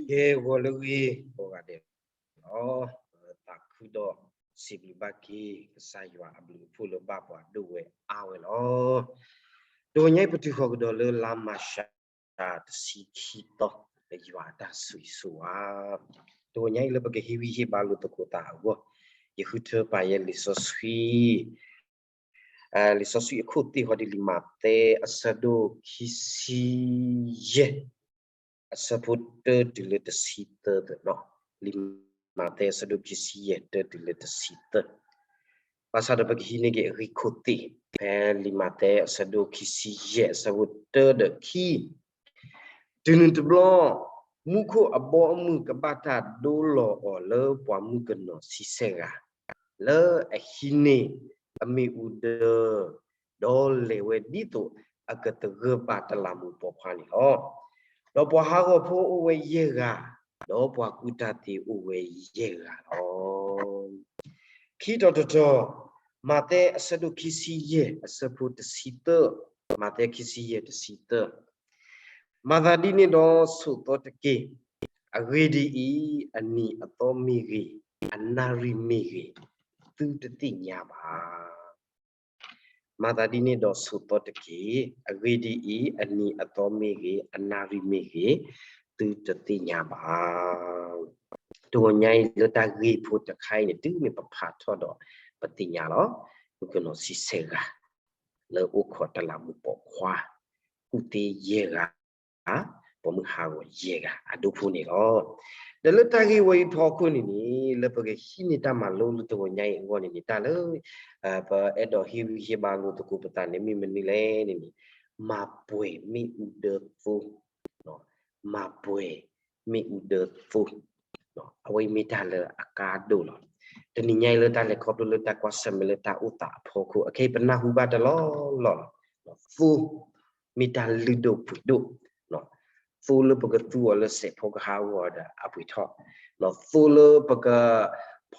ကဲ ဂီၤလၢအဂ့ၤ ကိးဂၤဒဲးလီၤ. ပသးခုဒီးစံးဘျုးဘၣ်က့ၤ ကစၢ်ယွၤအဘျုးအဖှိၣ်လၢဘၣ်ပှၤဒိၣ်ဝဲအါဝဲလီၤ. တဂီၤညါအံၤ ပတုၤဃီၤကဒီးလၢလါမၤရှး တဆံခံသီ လၢယွၤအတၢ် ဆိၣ်ဂ့ၤဆိၣ်ဝါ. တဂီၤညါအံၤ လၢပကဟ့ၣ်ဂံၢ်ဟ့ၣ်ဘါလိာ်သကိးသးအဂီၢ်, ယဃုထၢပာ်ယဲလံာ်စီဆှံ လံာ်စီဆှံအခိၣ်သ့ၣ်ဃီဒ်လံာ်မးသဲ အဆၢဒိၣ်ခံဆံယဲၢ် အဆၢဖိတၢတုၤလၢတဆံသၢသ့ၣ်နီၤ. လံာ်မးသဲ အဆၢဒိၣ်ခံဆံယဲၢ် တၢတုၤလၢတဆံသၢ. ဘၣ်ဆၣ်ဒီးပကဟံးန့ၢ်က့ၤအဂ့ၢ်ခိၣ်သ့ၣ် ဖဲလံာ်မးသဲ အဆၢဒိၣ်ခံဆံယဲၢ် အဆၢဖိတၢဒီးခံ တုၤနုၤတဘျီ မူခိၣ်အဘီအမုၢ်ကဘၣ်တၢ်ဒိလီၤအီၤလၢပှၤမုၣ်ကနီၤဆံဆဲၣ်ဂၤ လၢအဟံးန့ၢ်အမ့ၣ်အူဒၢ ဒီးလဲၤဝဲဒ်သိးအကသဂၢၢ်ဘၣ်တလးမူးပိာ်ခွါန့ၣ်လီၤ. ဒီးပှၤဟးဂီၤဖိအိၣ်ဝဲယဲၢ်ဂၤ, ဒီးပှၤကူၣ်တၢ်သ့အိၣ်ဝဲယဲၢ်ဂၤလီၤ. ခံတီၤတတီၤ, မးသဲအဆၢဒိၣ်ခံဆံယဲၢ် အဆၢဖိတဆံသၢ, မးသဲခံဆံယဲၢ်တဆံသၢ. မၤသးဒ်န့ၣ်ဒီးဆိးသီတက့ၢ်. အဂ့ၢ်ဒ်အံၤ, အနံၤအသီမ့ၢ်ဂ့ၤ, အနၣ်ရံၣ်မ့ၢ်ဂ့ၤ, သုတသ့ၣ်ညါဘၣ်. မၤသးဒ်န့ၣ်ဒီးဆိးသီတက့ၢ်. အဂ့ၢ်ဒ်အံၤ, အနံၤအသီမ့ၢ်ဂ့ၤ, အနၣ်ရံၣ်မ့ၢ်ဂ့ၤ, သုတသ့ၣ်ညါဘၣ်. တဂီၤညါအံၤလၢတၢ်ဂ့ၢ်ဖိတခါအံၤန့ၣ် တုၤမ့ၢ်ပဖးထီၣ်ဒီး ပသ့ၣ်ညါလီၤ. မုၣ်ကနီၤဆံဆဲၣ်ဂၤ လၢအိၣ်ခိးတလးမူးပိာ်ခွါ, ကူၣ်သ့ယဲၢ်ဂၤ, ပိာ်မုၣ်ဟးဂီၤယဲၢ်ဂၤ အဒိဖိန့ၣ်လီၤ. ဒီးလၢတၢ်ဂ့ၢ်ဝဲအံၤဖီခိၣ်န့ၣ်န့ၣ် လၢပကဟံးန့ၢ်တၢ်မၤလိလၢတဂီၤညါအံၤအဂီၢ်န့ၣ်န့ၣ် တၢ်လၢ ပအဲၣ်ဒိးဟ့ၣ်ဂံၢ်ဟ့ၣ်ဘါလိာ်သကိးပသးန့ၣ်မ့ၢ်မနုၤလဲၣ်န့ၣ်န့ၣ် မၤပှဲၤမ့ၣ်အူဒၢသိ, မၤပှဲၤမ့ၣ်အူဒၢသိ အဝဲအံၤမ့ၢ်တၢ်လၢအကါဒိၣ်လီၤ. တနံၤညါအံၤလၢတၢ်လဲၤခီဖျိလၢတၢ်ကွၢ်ဆၢၣ်မဲာ်လၢတၢ်အိၣ်သးအဖီခိၣ် အခဲအံၤပနၢ်ဟူဘၣ်တလီၢ်လီၢ်လီၤ. သိ မ့ၢ်တၢ်လုၢ်ဒိၣ်ပှ့ၤဒိၣ်, သိလၢပကသူအီၤလၢစဲးဖီကဟၣ်အဂီၢ်ဒီးအပှ့ၤထီၣ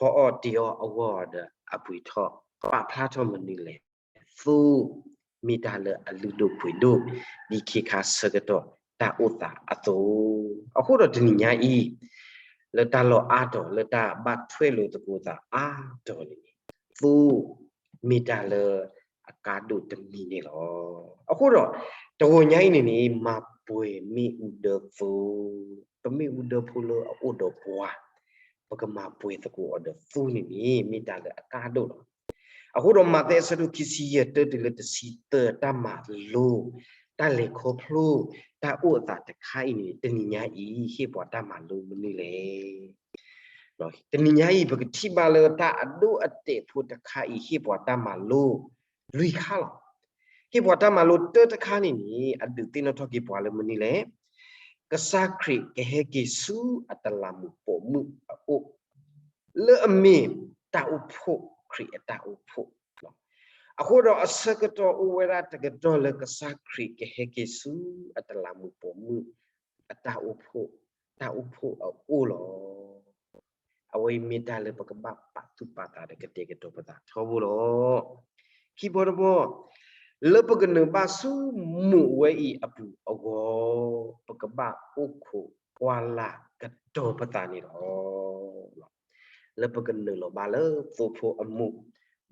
်, သိလၢပကဖီအီၣ်တ့ၤအီၣ်အဂီၢ်ဒီးအပှ့ၤထီၣ်, ပာ်ဖျါထီၣ်မနုၤလဲၣ်. သိ မ့ၢ်တၢ်လၢအလုၢ်ဒိၣ်ပှ့ၤဒိၣ် ဒ်ခ့ခါဆၢကတီၢ်တၢ်အိၣ်သးအသိး, အဃိဒီးတနံၤညါအံၤ လၢတၢ်လီၢ်အါတီၤ လၢတၢ်ဘၣ်ထွဲလိာ်သကိးသးအါတီၤန့ၣ်န့ၣ် သိ မ့ၢ်တၢ်လၢအကါဒိၣ်တမံၤန့ၣ်လီၤ. အဃိဒီး တဂီၤညါအံၤန့ၣ်န့ၣ် မၤပှဲၤမ့ၣ်အူဒၢသိ, ပမ့ၣ်အူဒၢဖိလၢအအိၣ်ဒီးပှၤ ပကမၤပှဲၤသကိးအီၤဒီးသိန့ၣ်န့ၣ် မ့ၢ်တၢ်လၢအကါဒိၣ်လီၤ. အဃိဒီးမးသဲအဆၢဒိၣ်ခံဆံယဲၢ် တၢတုၤလၢတဆံသၢ တၢ်မၤလိ တၢ်လဲၤခီဖျိ တၢ်အိၣ်အသးတခါအံၤန့ၣ် တနံၤညါအံၤ ဟ့ၣ်ပှၤတၢ်မၤလိမနုၤလဲၣ်. တနံၤညါအံၤ ပကထံၣ်ဘၣ်လၢတၢ်အဒိအတဲာ်ဖိတခါအံၤ ဟ့ၣ်ပှၤတၢ်မၤလိ လွံၢ်ခါလီၤ. ဟ့ၣ်ပှၤတၢ်မၤလိတၢတခါန့ၣ်န့ၣ် အဒုးသ့ၣ်နီၣ်ထီၣ်က့ၤပှၤလၢမနုၤလဲၣ်. ကစၢ်ခရံာ်ကဟဲက့ၤဆူအတလးမူးပိာ်မုၣ်အအိၣ် လၢအမ့ၢ်တၢ်အိၣ်ဖှိၣ် ခရံာ်အတၢ်အိၣ်ဖှိၣ်, အဃိဒီးအဆၢကတီၢ်အိၣ်ဝဲဒၣ်တကတီၢ်လၢကစၢ်ခရံာ်ကဟဲက့ၤဆူအတလးမူးပိာ်မုၣ် အတၢ်အိၣ်ဖှိၣ်, တၢ်အိၣ်ဖှိၣ်အအိၣ်လီၤ. အဝဲအံၤမ့ၢ်တၢ်လၢပကဘၣ်ပာ်သူၣ်ပာ်သးဒီးကတဲာ်ကတီၤပသးထီဘိလီၤ. ခံဘီတဘီ, လၢပကနုာ်ဘၣ်ဆူမူးဝဲအံၤအပူၤအဂီၢ်, ပကဘၣ်အိၣ်ခိးကွၢ်လၢ်ကတီၤပသးန့ၣ်လီၤ. လၢပကနုာ်လီၤဘၣ်လၢသိဖိအမူး,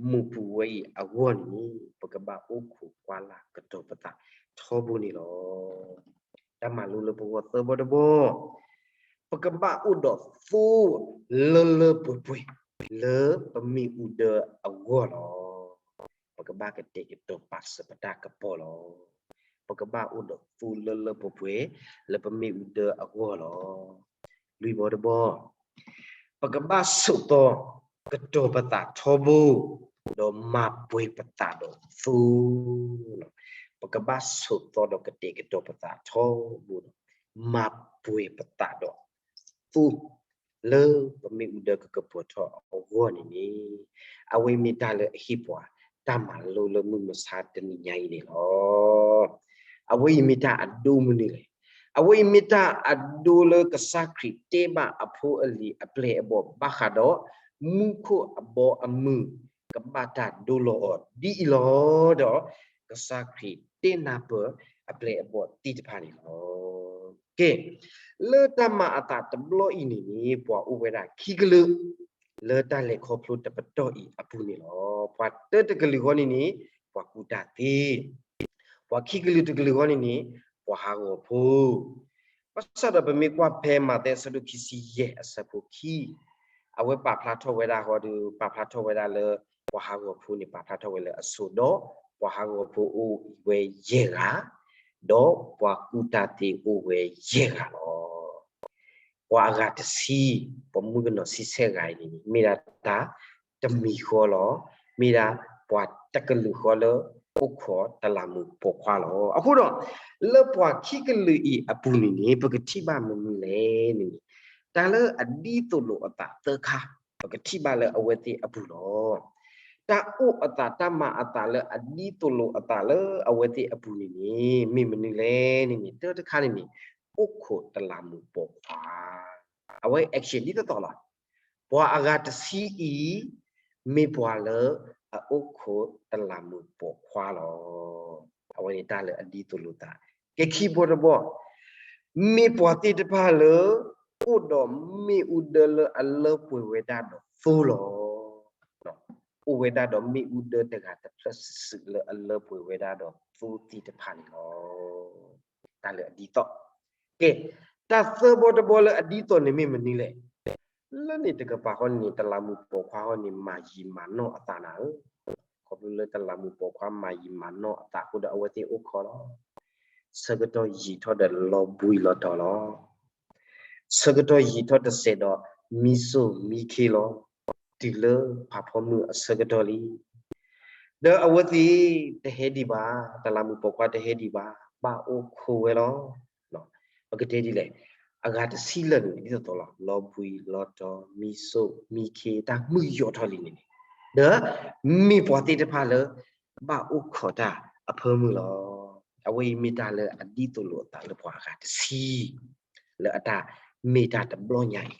မူးပူၤဝဲအံၤအဂီၢ်န့ၣ် ပကဘၣ်အိၣ်ခိးကွၢ်လၢ်ကတီၤပသးထီဘိန့ၣ်လီၤ. တၢ်မၤလိလၢပဂီၢ်သၢဘီတဘီ, ပကဘၣ်အိၣ်ဒီးသိလၢလၢပှဲၤပှဲၤ လၢပမ့ၣ်အူဒၢအဂီၢ်လီၤ. ပကဘၣ်ကတဲာ်ကတီၤပာ်စၢၤပတၢ်ကပီၤလီၤ. ပကဘၣ်အိၣ်ဒီးသိလၢလၢပှဲၤပှဲၤ လၢပမ့ၣ်အူဒၢအဂီၢ်လီၤ. လွံၢ်ဘီတဘီ, ပကဘၣ်ဆိးသီကတီၤပသးထီဘိ, ဒီးမၤပှဲၤပသးဒီးသိ. ပကဘၣ်ဆိးသီဒီးကတဲာ်ကတီၤပသးထီဘိဒီး မၤပှဲၤပသးဒီးသိ လၢပမ့ၣ်အူဒၢကကပီၤထီၣ်အဂီၢ်န့ၣ်န့ၣ်, အဝဲမ့ၢ်တၢ်လၢအဟ့ၣ်ပှၤတၢ်မၤလိလၢမုၢ်မဆါတနံၤညါအံၤန့ၣ်လီၤ. အဝဲအံၤမ့ၢ်တၢ်အဒိမနုၤလဲၣ်. အဝဲအံၤမ့ၢ်တၢ်အဒိလၢကစၢ်ခရံာ်တဲဘၣ်အဖိအလံၤအပျဲၢ်အဘီၣ်ဘၣ်ဃးဒီး မူခိၣ်အဘီအမုၢ် ကဘၣ်တၢ်ဒိလီၤအီၤဒ်အံၤလီၤ. ဒီးကစၢ်ခရံာ် တ့နၢ်ပၢၢ်အပျဲၢ်အဘီၣ်သ့ၣ်တဖၣ်န့ၣ်လီၤ. ကဲ, လၢတၢ်မၤအသးတဘျီအံၤန့ၣ်န့ၣ် ပှၤအိၣ်ဝဲဒၣ်ခံကလုာ် လၢတၢ်လဲၤခီဖျိတပတီၢ်အံၤအပူၤန့ၣ်လီၤ. ပှၤတၢတကလုာ်ဃီန့ၣ်န့ၣ် ပှၤကူၣ်တၢ်သ့, ပှၤခံကလုာ်တကလုာ်ဃီန့ၣ်န့ၣ် ပှၤဟးဂီၤဖိ ဘၣ်ဆၣ်ဒီးပမ့ၢ်ကွၢ်ဖဲမးသဲအဆၢဒိၣ်ခံဆံယဲၢ်အဆၢဖိခံ, အဝဲပာ်ဖျါထီၣ်ဝဲဒၣ်ဃီဒီး ပာ်ဖျါထီၣ်ဝဲဒၣ်လၢ ပှၤဟးဂီၤဖိန့ၣ် ပာ်ဖျါထီၣ်ဝဲလၢအဆိးဒီး ပှၤဟးဂီၤဖိအိၣ်ဝဲယဲၢ်ဂၤ, ဒီးပှၤကူၣ်တၢ်သ့အိၣ်ဝဲယဲၢ်ဂၤလီၤ. ပှၤအဂၤတဆံ, ပှၤမုၣ်ကနီၤဆံဆဲၣ်ဂၤအံၤန့ၣ် မ့ၢ်ဒၣ်တၢ်တမံၤဃီလီၤ. မ့ၢ်ဒၣ်ပှၤတကလုာ်ဃီလၢအိၣ်ခိးတလးမူးပိာ်ခွါလီၤ. အဃိဒီး လၢပှၤခံကလုာ်အံၤအပူၤန့ၣ်န့ၣ် ပကထံၣ်ဘၣ်မနုၤလဲၣ်န့ၣ်န့ၣ် တၢ်လၢအဒ်သိးလိာ်အသးသၢခါ ပကထံၣ်ဘၣ်လၢအဝဲသ့ၣ်အပူၤလီၤ. တၢ်အိၣ်အသး တၢ်မၤအသးလၢအဒ်သိးလိာ်အသးလၢအဝဲသ့ၣ်အပူၤန့ၣ်န့ၣ် မ့ၢ်မနုၤလဲၣ်န့ၣ်န့ၣ် တၢတခါန့ၣ်န့ၣ် အိၣ်ခိးတလးမူးပိာ်ခွါ, အဝဲ action ဒ်သိးသိးလီၤ. ပှၤအဂၤတဆံအံၤ မ့ၢ်ပှၤလၢအအိၣ်ခိးတလးမူးပိာ်ခွါလီၤ. အဝဲန့ၣ်တၢ်လၢအဒ်သိးလိာ်သး. ကဲ ခံဘီတဘီ, မ့ၢ်ပှၤသ့ၣ်တဖၣ်လၢ အိၣ်ဒီးမ့ၣ်အူဒၢလၢအလၢပှဲၤဝဲဒၣ်ဒီးသိလီၤ. အိၣ်ဝဲဒၣ်ဒီးမ့ၣ်အူဒၢတဂၤတဖျၢၣ်စုာ်စုာ်လၢအလၢပှဲၤဝဲဒၣ်ဒီးသိသ့ၣ်တဖၣ်န့ၣ်လီၤ. တၢ်လၢအဒ်သိး. ကဲ, တၢ်သၢဘီတဘီလၢအဒ်သိးန့ၣ်မ့ၢ်မနုၤလဲၣ်. လၢန့ၣ်တကပၤဃီန့ၣ်န့ၣ် တလးမူးပိာ်ခွါဃီန့ၣ် မၤယံာ်မၤနီၢ်အသးနၤဧၢ, ခီဖျိလၢတလးမူးပိာ်ခွါမၤယံာ်မၤနီၢ်အသးအဃိဒီး အဝဲသ့ၣ်အိၣ်ခိးလီၤ. ဆၢကတီၢ်ယံာ်ထီၣ်ဒီးလီၤဘှံးလီၤတီၤလီၤ. ဆၢကတီၢ်ယံာ်ထီၣ်တစဲးဒီး မံစိၣ်မံခ့လီၤ. တုၤလၢဖးဖီမုၢ်အဆၢကတီၢ်လံ ဒီးအဝဲသ့ၣ်တဟဲဒံးဘၣ်, တလးမူးပိာ်ခွါတဟဲဒံးဘၣ်, ဘၣ်အိၣ်ခိးဝဲလီၤ. ပကတဲဒ်လဲၣ်, အဂၤတဆံလၢာ်န့ၣ် ဒ်သိးသိးလီၤ, လီၤဘှံးလီၤတီၤ မံစိၣ်မံခ့ တၢ်မုာ်ယိာ်ထီၣ်လံန့ၣ်န့ၣ်, ဒီးမ့ၢ်ပှၤသ့ၣ်တဖၣ်လၢ ဘၣ်အိၣ်ခိးတၢ်အဖၢမုၢ်လီၤ. အဝဲအံၤမ့ၢ်တၢ်လၢအဒ်သိးလိာ်အသးလၢပှၤအဂၤတဆံ လၢအတၢ်မ့ၢ်တၢ်တဘျီညါအံၤ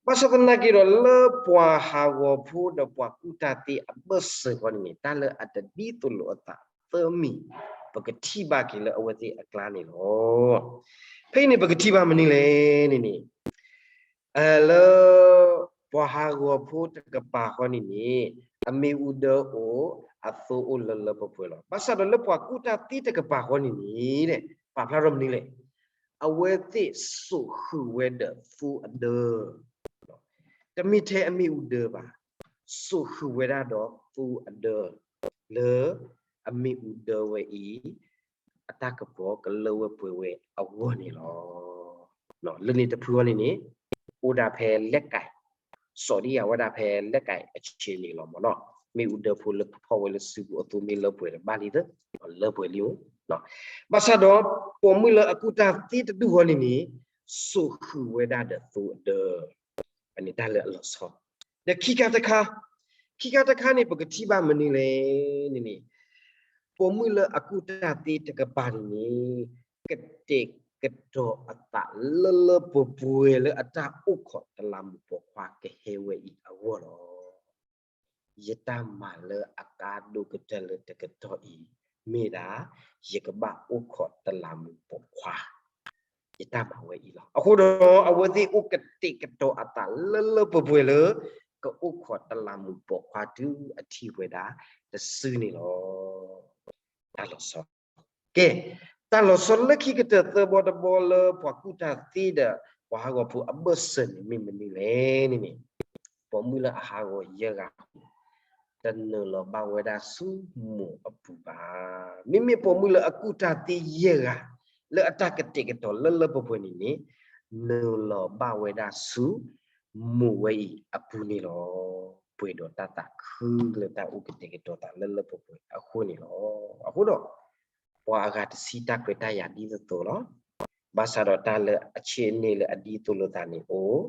ဘၣ်ဆၣ်သနာ်က့ဒီး လၢပှၤဟးဂီၤဖိဒီးပှၤကူၣ်တၢ်သ့အဘၢၣ်စၢၤဃီန့ၣ်န့ၣ် တၢ်လၢအတဒ်သိးလိာ်အသးသၢမံၤ ပကထံၣ်ဘၣ်က့ၤလၢအဝဲသ့ၣ်အကျါန့ၣ်လီၤ. ဖဲအံၤန့ၣ် ပကထံၣ်ဘၣ်မနုၤလဲၣ်န့ၣ်န့ၣ် လၢ ပှၤဟးဂီၤဖိတကပၤဃီန့ၣ်န့ၣ် အမ့ၣ်အူဒၢအိၣ် အသိအိၣ်လၢလၢပှဲၤပှဲၤလီၤ. ဘၣ်ဆၣ်ဒီးလၢပှၤကူၣ်တၢ်သ့တကပၤဃီန့ၣ်န့ၣ် ပာ်ဖျါထီၣ်မနုၤလဲၣ်. အဝဲသ့ၣ်စိာ်ဃုာ်ဝဲဒီးသိအဒၢ တမ့ၢ်ထဲအမ့ၣ်အူဒၢဘၣ်, စိာ်ဃုာ်ဝဲဒၣ်ဒီးသိအဒၢ လၢအမ့ၣ်အူဒၢဝဲအံၤ အတၢ်ကပီၤကလၢဝဲပှဲၤဝဲအဂီၢ်န့ၣ်လီၤ. လၢန့ၣ်တဖုအံၤန့ၣ်န့ၣ် အိၣ်ဒၣ်ဖဲလဲၣ်ကဲး, စိာ်ဒ်ယၤဝဲဒၣ်ဖဲလဲၣ်ကဲးအဆံးန့ၣ်လီၤမ့ၢ်နီၤ. မ့ၣ်အူဒၢဖိလၢဖီၣ်ဝဲလၢစုပူၤအသိမ့ၢ်လၢပှဲၤဒီးဘၣ်လံသၢ, လၢပှဲၤလံအိၣ်. ဘၣ်ဆၣ်ဒီး ပိာ်မုၣ်လၢအကူၣ်တၢ်သ့တဒူၣ်ဃီန့ၣ်န့ၣ် စိာ်ဃုာ်ဝဲဒၣ်ဒီးသိအဒၢ အန့ၣ်တၢ်လၢအလီၤဆီ, ဒီးခံခါတခါ, ခံခါတခါန့ၣ် ပကထံၣ်ဘၣ်မနုၤလဲၣ်န့ၣ်န့ၣ်, ပိာ်မုၣ်လၢအကူၣ်တၢ်သ့တကပၤန့ၣ်န့ၣ် ကတဲာ်ကတီၤအသးလၢလၢပှဲၤပှဲၤလၢအတၢ်အိၣ်ခိးတလးမူးပိာ်ခွါကဟဲဝဲအံၤအဂီၢ်လီၤ. ယတၢ်မၤလၢအကါဒိၣ်ကတၢၢ်လၢတကတီၢ်အံၤ မ့ၢ်ဒၣ် ယကဘၣ်အိၣ်ခိးတလးမူးပိာ်ခွါ ယတၢ်မၤဝဲအံၤလီၤ. အဃိဒီး အဝဲသ့ၣ်အိၣ်ကတဲာ်ကတီၤအသးလၢလၢပှဲၤပှဲၤလၢ ကအိၣ်ခိးတလးမူးပိာ်ခွါတုၤအထံၣ်ဝဲဒၣ်တစုန့ၣ်လီၤ. တၢ်လီၤဆီ, ကဲ, တၢ်လီၤဆီလၢခံကတၢၢ်သၢဘီတဘီလၢပှၤကူၣ်တၢ်သ့ဒီး ပှၤဟးဂီၤဖိအဘၢၣ်စၢၤန့ၣ်မ့ၢ်မနုၤလဲၣ်န့ၣ်န့ၣ်, ပိာ်မုၣ်လၢအဟးဂီၤယဲၢ်ဂၤ တနုာ်လီၤဘၣ်ဝဲဒၣ်ဆူမိၢ်အပူၤဘၣ်. မ့မ့ၢ်ပိာ်မုၣ်လၢအကူၣ်တၢ်သ့ယဲၢ်ဂၤ လၢအတၢ်ကတဲာ်ကတီၤလၢလၢပှဲၤပှဲၤန့ၣ်န့ၣ် နုာ်လီၤဘၣ်ဝဲဒၣ်ဆူ မိၢ်ဝဲအံၤအပူၤန့ၣ်လီၤ. ပှဲၤဒီးတၢ်သးခုလၢတၢ်အိၣ်ကတဲာ်ကတီၤသးလၢလၢပှဲၤပှဲၤအဃိန့ၣ်လီၤ. အဃိဒီး ပှၤအဂၤတဆံတၢ်ခွဲးတၢ်ယာ်ဒ်သိးသိးလီၤ. ဘၣ်ဆၣ်ဒီးတၢ်လၢအဆံးန့ၣ်လၢအဒ်သိးလိာ်သးန့ၣ်အိၣ်,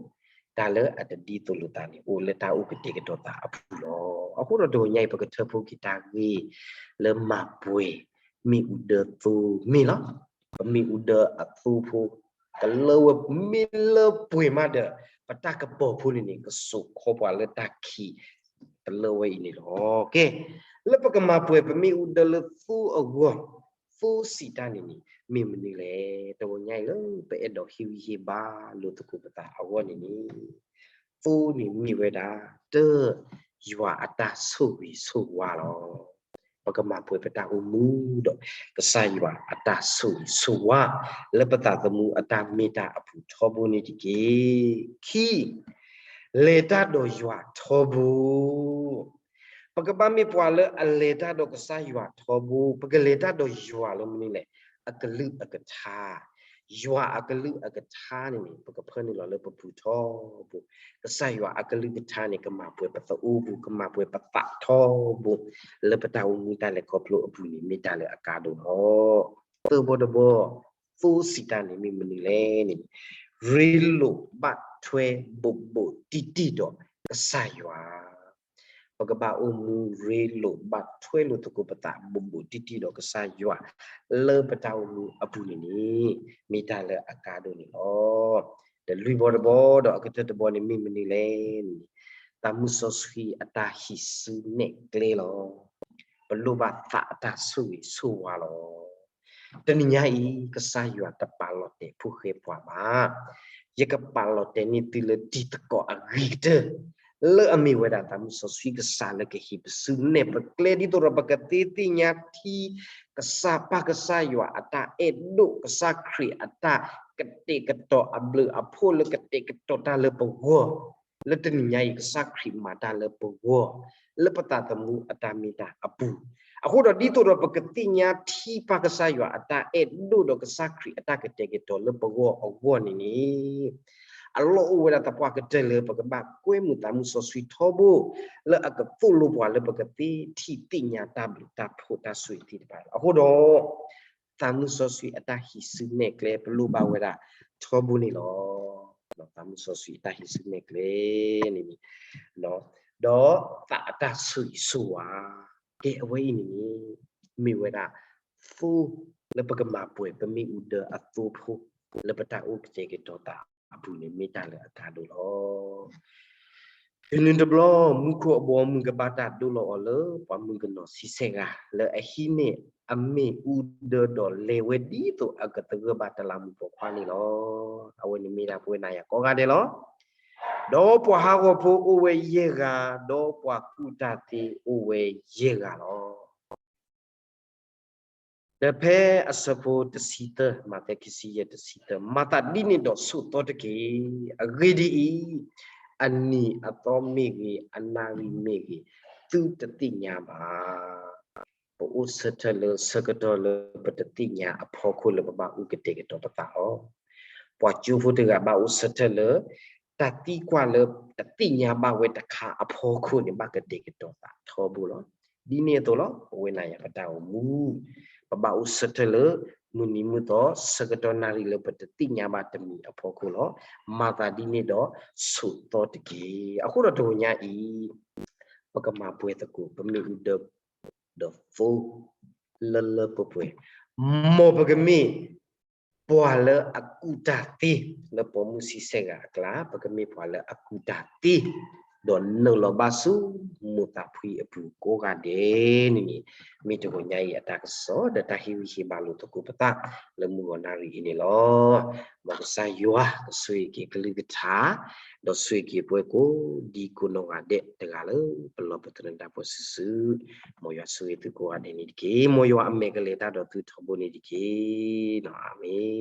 တၢ်လၢအတဒ်သိးလိာ်သးန့ၣ်အိၣ် လၢတၢ်အိၣ်ကတဲာ်ကတီၤသးအပူၤလီၤ. အဃိဒီးတဂီၤညါအံၤ ပကထၢဖှိၣ်က့ၤတၢ်ဂ့ၢ်လၢမၤပှဲၤ မ့ၣ်အူဒၢသိမ့ၢ်လီၤ. ပမ့ၣ်အူဒၢအသိဖိ ကလၢဝဲမ့ၢ်လၢပှဲၤမးဒီး ပတၢ်ကပီၤဖိန့ၣ်န့ၣ် ကစိာ်ခီပှၤလၢတၢ်ခံး ကလၢဝဲအံၤန့ၣ်လီၤ. ကဲ, လၢပကမၤပှဲၤပမ့ၣ်အူဒၢလၢသိအဂီၢ် သိစံးတၢ်န့ၣ်န့ၣ် မ့ၢ်မနုၤလဲၣ်. တဂီၤညါအံၤလၢပအဲၣ်ဒိးဟ့ၣ်ဂံၢ်ဟ့ၣ်ဘါလိာ်သကိးပသးအဂီၢ်န့ၣ်န့ၣ် သိန့ၣ်မ့ၢ်ဝဲဒၣ် တၢ် ယွၤအတၢ်ဆိၣ်ဂ့ၤဆိၣ်ဝါလီၤ. ပကမၤပှဲၤပတၢ်အိၣ်မူဒီး ကစၢ်ယွၤအတၢ်ဆိၣ်ဂ့ၤဆိၣ်ဝါ လၢပသးသမူအတၢ်မ့ၢ်တၢ်အပူၤထီဘိန့ၣ်တက့ၢ်. ခံ, လဲၤတၢ်ဒီးယွၤထီဘိ ပကဘၣ်မ့ၢ်ပှၤလၢအလဲၤတၢ်ဒီးကစၢ်ယွၤထီဘိ, ပကလဲၤတၢ်ဒီးယွၤလၢမနုၤလဲၣ်, အကလုၢ်အကထါ, ယွၤအကလုၢ်အကထါန့ၣ်န့ၣ် ပကဖၢနုာ်လီၤလၢပပူၤထီဘိ, ကစၢ်ယွၤအကလုၢ်ကထါန့ၣ် ကမၤပှဲၤပသးအိၣ်ပူၤ, ကမၤပှဲၤပသးထီဘိ, လၢပတၢ်အိၣ်မူတၢ်လဲၤခီဖျိအပူၤန့ၣ် မ့ၢ်တၢ်လၢအကါဒိၣ်လီၤ. သၢဘီတဘီ, သိစံးတၢ်န့ၣ်မ့ၢ်မနုၤလဲၣ်န့ၣ်, ရ့လိာ်ဘၣ်ထွဲဘူးဘူးတံၢ်တံၢ်ဒီးကစၢ်ယွၤ ပကဘၣ်အိၣ်မူရ့လိာ်ဘၣ်ထွဲလိာ်သကိးပသးဘူးဘူးတံၢ်တံၢ်ဒီးကစၢ်ယွၤ လၢပတၢ်အိၣ်မူအပူၤန့ၣ်န့ၣ် မ့ၢ်တၢ်လၢအကါဒိၣ်န့ၣ်လီၤ. ဒီးလွံၢ်ဘီတဘီဒီးအကတၢၢ်တဘီန့ၣ်မ့ၢ်မနုၤလဲၣ်န့ၣ်, သးမုၢ်စီဆှံအတၢ်ဟံးစုနဲၣ်ကျဲလီၤ. ပလိၣ်ဘၣ်သးအတၢ်ဆိၣ်ဂ့ၤဆိၣ်ဝါလီၤ. တနံၤညါအံၤ ကစၢ်ယွၤတပာ်လီၤတဲာ်ဖိဃဲပှၤဘၣ်. ယကပာ်လီၤတဲာ်န့ၢ်သုလၢတံၤသကိးအဂ့ၤကတၢၢ် လၢအမ့ၢ်ဝဲဒၣ်သးမုၢ်စီဆှံကစၢ်လၢကဟံးပစုနဲၣ်ပကျဲ ဒ်သိးဒီးပကသ့သ့ၣ်ညါထံကစၢ်ပၢ်ကစၢ်ယွၤအတၢ်အဲၣ်ဒိၣ် ကစၢ်ခရံာ်အတၢ်ကတဲာ်ကတီၤအဘျုးအဖှိၣ်လၢကတဲာ်ကတီၤတၢ်လၢပဂီၢ်, လၢတနံၤညါအံၤကစၢ်ခရံာ်မၤတၢ်လၢပဂီၢ်, လၢပသးသမူအတၢ်မ့ၢ်တၢ်အပူၤ, အဃိဒီးဒ်သိးဒီးပကသ့ၣ်ညါထံပၢ်ကစၢ်ယွၤအတၢ်အဲၣ်ဒိၣ်ဒီးကစၢ်ခရံာ်အတၢ်ကတဲာ်ကတီၤလၢပဂီၢ်အဂီၢ်န့ၣ်န့ၣ် အလီၢ်အိၣ်ဝဲဒၣ်သပှၢ်ကတၢၢ်လၢပကဘၣ်ကွဲမုာ်သးမုၢ်စီဆှံထီဘိ လၢအကသိၣ်လိပှၤလၢပကသ့ထံၣ်သ့ၣ်ညါတၢ်ဘျုးတၢ်ဖှိၣ်တၢ်ဆိၣ်ဂ့ၤသ့ၣ်တဖၣ်လီၤ. အဃိဒီး သးမုၢ်စီဆှံအတၢ်ဟံးစုနဲၣ်ကျဲ ပလိၣ်ဘၣ်ဝဲဒၣ်ထီဘိန့ၣ်လီၤ. သးမုၢ်စီဆှံအတၢ်ဟံးစုနဲၣ်ကျဲန့ၣ်န့ၣ် ဒီးသးအတၢ်ဆိၣ်ဂ့ၤဆိၣ်ဝါ ကဲအဝဲအံၤန့ၣ်န့ၣ် မ့ၢ်ဝဲဒၣ် သိလၢပကမၤပှဲၤပမ့ၣ်အူဒၢအသိဖိ လၢပတၢ်အိၣ်ကတဲာ်ကတီၤသးအပူၤန့ၣ် မ့ၢ်တၢ်လၢအကါဒိၣ်လီၤ. တုၤနုၤတဘျီ မူခိၣ်အဘီအမုၢ်ကဘၣ်တၢ်ဒိလီၤအီၤလၢ ပှၤမုၣ်ကနီၤဆံဆဲၣ်ဂၤ လၢအဟံးန့ၢ်အမ့ၣ်အူဒၢဒီးလဲၤဝဲဒ်သိးအကသဂၢၢ်ဘၣ်တလးမူးပိာ်ခွါန့ၣ်လီၤ. အဝဲန့ၣ်မ့ၢ်ဒၣ်ပဝဲနၤယၤကိးဂၤဒဲးလီၤ. ဒီးပှၤဟးဂီၤဖိအိၣ်ဝဲယဲၢ်ဂၤ, ဒီးပှၤကူၣ်တၢ်သ့အိၣ်ဝဲယဲၢ်ဂၤလီၤ. ဒီးဖဲအဆၢဖိတဆံသၢ, မးသဲခံဆံယဲၢ်တဆံသၢ, မၤသးဒ်န့ၣ်ဒီးဆိးသီတက့ၢ်. အဂ့ၢ်ဒ်အံၤ, အနံၤအသီမ့ၢ်ဂ့ၤ, အနၣ်ရံၣ်မ့ၢ်ဂ့ၤ, သုတသ့ၣ်ညါဘၣ်. ပအိၣ်ဆၢထၢၣ်လၢဆၢကတီၢ်လၢပတသ့ၣ်ညါအဖီခိၣ်လၢပဘၣ်အိၣ်ကတဲာ်ကတီၤပသးလီၤ. ပှၤကၠိဖိတဂၤဘၣ်အိၣ်ဆၢထၢၣ်လၢ တၢ်သံကွၢ်လၢတသ့ၣ်ညါဘၣ်ဝဲတခါအဖီခိၣ်န့ၣ် ဘၣ်ကတဲာ်ကတီၤသးထီဘိလီၤ. ဒ်န့ၣ်အသိးလီၤ ပဝဲနၤယၤပတၢ်အိၣ်မူ ပဘၣ်အိၣ်ဆၢထၢၣ်လၢ မုၢ်နံၤမုၢ်သီ ဆၢကတီၢ်နၣ်ရံၣ်လၢပတသ့ၣ်ညါဘၣ်တမံၤအဖီခိၣ်လီၤ. မၤသးဒ်န့ၣ်ဒီးဆိးသီတက့ၢ်. အဃိဒီးတဂီၤညါအံၤ ပကမၤပှဲၤသကိးပမ့ၣ်အူဒၢ ဒီးသိ လၢလၢပှဲၤပှဲၤ, မ်ပကမ့ၢ်ပှၤလၢအကူၣ်တၢ်သ့ လၢပိာ်မုၣ်ဆံဆဲၣ်ဂၤအကျါ ပကမ့ၢ်ပှၤလၢအကူၣ်တၢ်သ့ ဒီးနုာ်လီၤဘၣ်ဆူ မိၢ်သးဖှံအပူၤကိးဂၤဒဲးန့ၣ်န့ၣ် မ့ၢ်တဂီၤညါအံၤအတၢ်ကစီၣ် ဒီးတၢ်ဟ့ၣ်ဂံၢ်ဟ့ၣ်ဘါလိာ်သကိးပသး လၢမုၢ်ဂီၤနၣ်ရံၣ်အံၤန့ၣ်လီၤ. မ်ကစၢ်ယွၤကဆိၣ်ဂ့ၤက့ၤကလုၢ်ကထါ ဒီးဆိၣ်ဂ့ၤက့ၤပှၤကိးဒံကိးနီၢ်ဂၤဒဲးတဂၤလၢ ပလီၢ်ပသနၢၣ်တၢ်ပှၤစုာ်စုာ်, မ်ယွၤဆိၣ်ဂ့ၤသုကိးဂၤဒဲးန့ၣ်တက့ၢ်. မ်ယွၤအမဲာ်ကလဲၤတၢ်ဒီးသုထီဘိန့ၣ်တက့ၢ်. အၤမ့ၣ်.